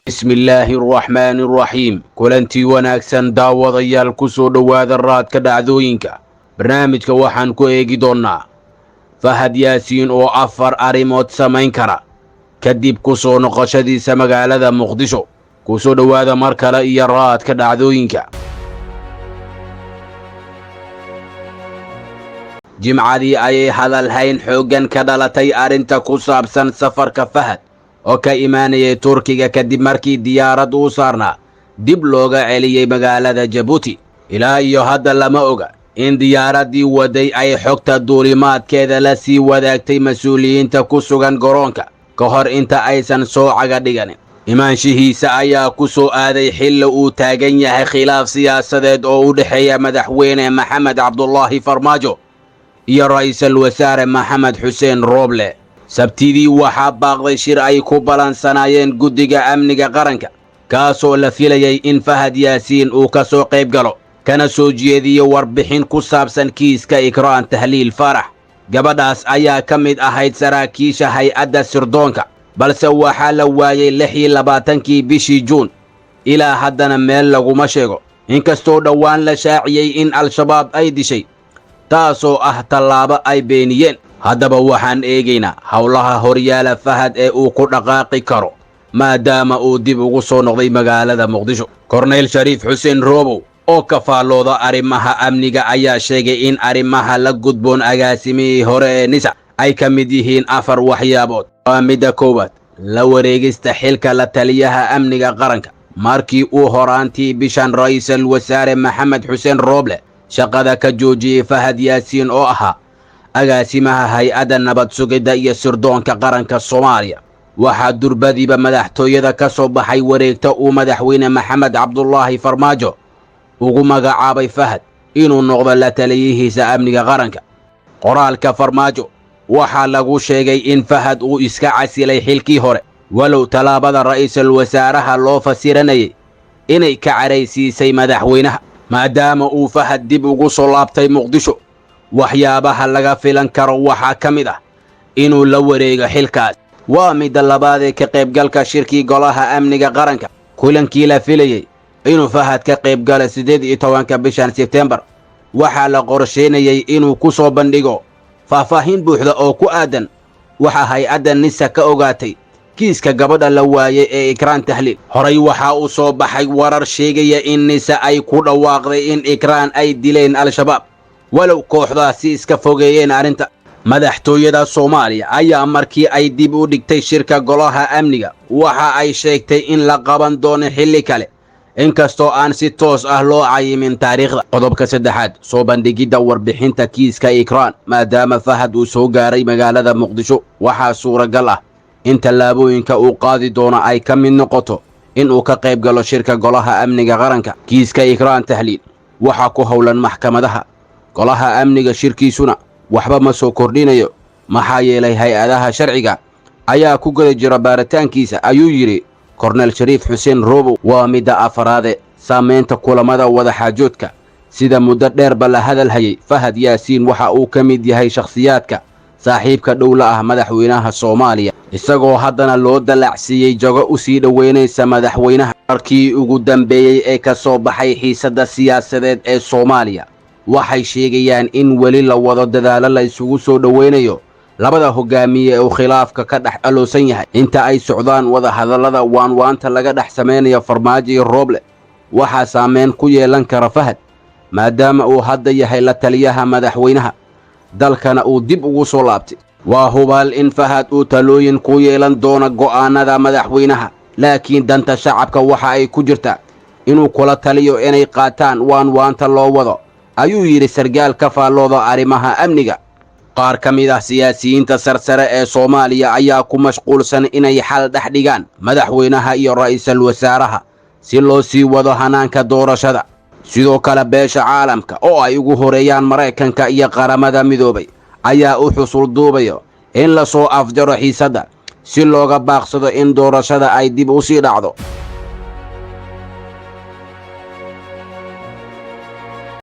Bismillaahi araxmaani araxiim. Kulantii wanaagsan daawadayaal, ku soo dhowaada Raadka Dhacdooyinka. Barnaamijka waxaan ku eegi doonnaa Fahad Yaasiin oo 4 arrimood samayn kara kadib ku soo noqoshadiisa magaalada Muqdisho. Ku soo dhowaada mar kale iyo Raadka Dhacdooyinka. Jimcadii ayay hadalhayn xooggan ka dhalatay arrinta ku saabsan safarka Fahad oo ka imaanayay Turkiga, kadib markii diyaarad uu saarnaa dib looga celiyey magaalada Jabuuti. Ilaa iyo hadda lama oga in diyaaraddii waday ay xogta duulimaadkeeda la sii wadaagtay mas-uuliyiinta ku sugan garoonka ka hor inta aysan soo caga dhiganin. Imaanshihiisa ayaa ku soo aaday xilli uu taagan yahay khilaaf siyaasadeed oo u dhexeeya madaxweyne Maxamed Cabdulaahi Farmaajo iyo ra'iisul wasaare Maxamed Xuseen Rooble. Sabtidii waxaa baaqday shir ay ku balansanaayeen guddiga amniga qaranka, kaasoo la filayey in Fahad Yaasiin uu ka soo qayb galo kana soo jeediyo warbixin ku saabsan kiiska Ikraan Tahliil Faarax. Gabadhaas ayaa ka mid ahayd saraakiisha hay-adda sirdoonka, balse waxaa la waayey 26-kii bishii Juun, ilaa haddana meel laguma sheego, inkastoo dhowaan la shaaciyey in Al-Shabaab ay dishay, taasoo ah tallaabo ay beeniyeen. Haddaba waxaan eegaynaa howlaha horyaala Fahad ee uu ku dhaqaaqi karo maadaama uu dib ugu soo noqday magaalada Muqdisho. Korneyl Shariif Xuseen Roobow oo ka faallooda arrimaha amniga ayaa sheegay in arrimaha la gudboon agaasimihii hore ee NISA ay ka mid yihiin 4 waxyaabood. Waa midda koowaad, la wareegista xilka la taliyaha amniga qaranka. Markii uu horaantii bishan ra'iisul wasaare Maxamed Xuseen Rooble shaqada ka joojiyey Fahad Yaasiin oo ahaa agaasimaha hay-adda nabad sugidda iyo sirdoonka qaranka Soomaaliya, waxaa durbadiiba madaxtooyada ka soo baxay wareegta uu madaxweyne Maxamed Cabdulaahi Farmaajo ugu magacaabay Fahad inuu noqdo la taliyihiisa amniga qaranka. Qoraalka Farmaajo waxaa lagu sheegay in Fahad uu iska casilay xilkii hore, walow tallaabada ra'iisul wasaaraha loo fasiranayay inay ka caraysiisay madaxweynaha. Maadaama uu Fahad dib ugu soo laabtay Muqdisho, waxyaabaha laga filan karo waxaa ka mid ah inuu la wareego xilkaas. Waa midda labaad ee ka qaybgalka shirkii golaha amniga qaranka. Kulankii la filayey inuu Fahad ka qaybgalo 18-ka bishan Sebtembar, waxaa la qorsheynayey inuu ku soo bandhigo faahfaahin buuxda oo ku aadan waxa hay-adda NISA ka ogaatay kiiska gabadha la waayey ee Ikraan Tahliil. Horay waxaa uu soo baxay warar sheegaya in NISA ay ku dhawaaqday in Ikraan ay dileen Al-Shabaab, walow kooxdaasi iska fogeeyeen arrinta. Madaxtooyada Soomaaliya ayaa markii ay dib u dhigtay shirka golaha amniga waxa ay sheegtay in la qaban doono xilli kale, inkastoo aan si toos ah loo cayimin taariikhda. Qodobka saddexaad, soo bandhigidda warbixinta kiiska Ikraan. Maadaama Fahad uu soo gaaray magaalada Muqdisho, waxaa suuragal ah in tallaabooyinka uu qaadi doono ay ka mid noqoto inuu ka qayb galo shirka golaha amniga qaranka. Kiiska Ikraan Tahliil waxaa ku howlan maxkamadaha. Golaha amniga shirkiisuna waxba ma soo kordhinayo, maxaa yeelay hay-adaha sharciga ayaa ku guda jira baaritaankiisa, ayuu yidhi Korneyl Shariif Xuseen Roobow. Waa midda afaraade, saamaynta kulamada wadaxaajoodka. Sida muddo dheerba la hadal hayay, Fahad Yaasiin waxa uu ka mid yahay shakhsiyaadka saaxiibka dhow la ah madaxweynaha Soomaaliya, isagoo haddana loo dallacsiiyey jago u sii dhoweynaysa madaxweynaha. Markii ugu dambeeyey ee ka soo baxay xiisadda siyaasadeed ee Soomaaliya waxay sheegayaan in weli la wado dadaallo la isugu soo dhoweynayo labada hoggaamiye ee uu khilaafka ka dhex aloosan yahay. Inta ay socdaan wadahadallada waanwaanta laga dhex samaynayo Farmaajo iyo Rooble, waxaa saameyn ku yeelan kara Fahad, maadaama uu hadda yahay la taliyaha madaxweynaha, dalkana uu dib ugu soo laabtay. Waa hubaal in Fahad uu talooyin ku yeelan doono go'aanada madaxweynaha, laakiin danta shacabka waxa ay ku jirtaa inuu kula taliyo inay qaataan waanwaanta loo wado, ayuu yidhi sargaal ka faallooda arrimaha amniga. Qaar ka mid ah siyaasiyiinta sarsare ee Soomaaliya ayaa ku mashquulsan inay xal dhex dhigaan madaxweynaha iyo ra'iisul wasaaraha si loo sii wado hanaanka doorashada. Sidoo kale beesha caalamka oo ay ugu horeeyaan Maraykanka iyo Qaramada Midoobay ayaa u xusul duubayo in la soo afjaro xiisadda si looga baaqsado in doorashada ay dib u sii dhacdo.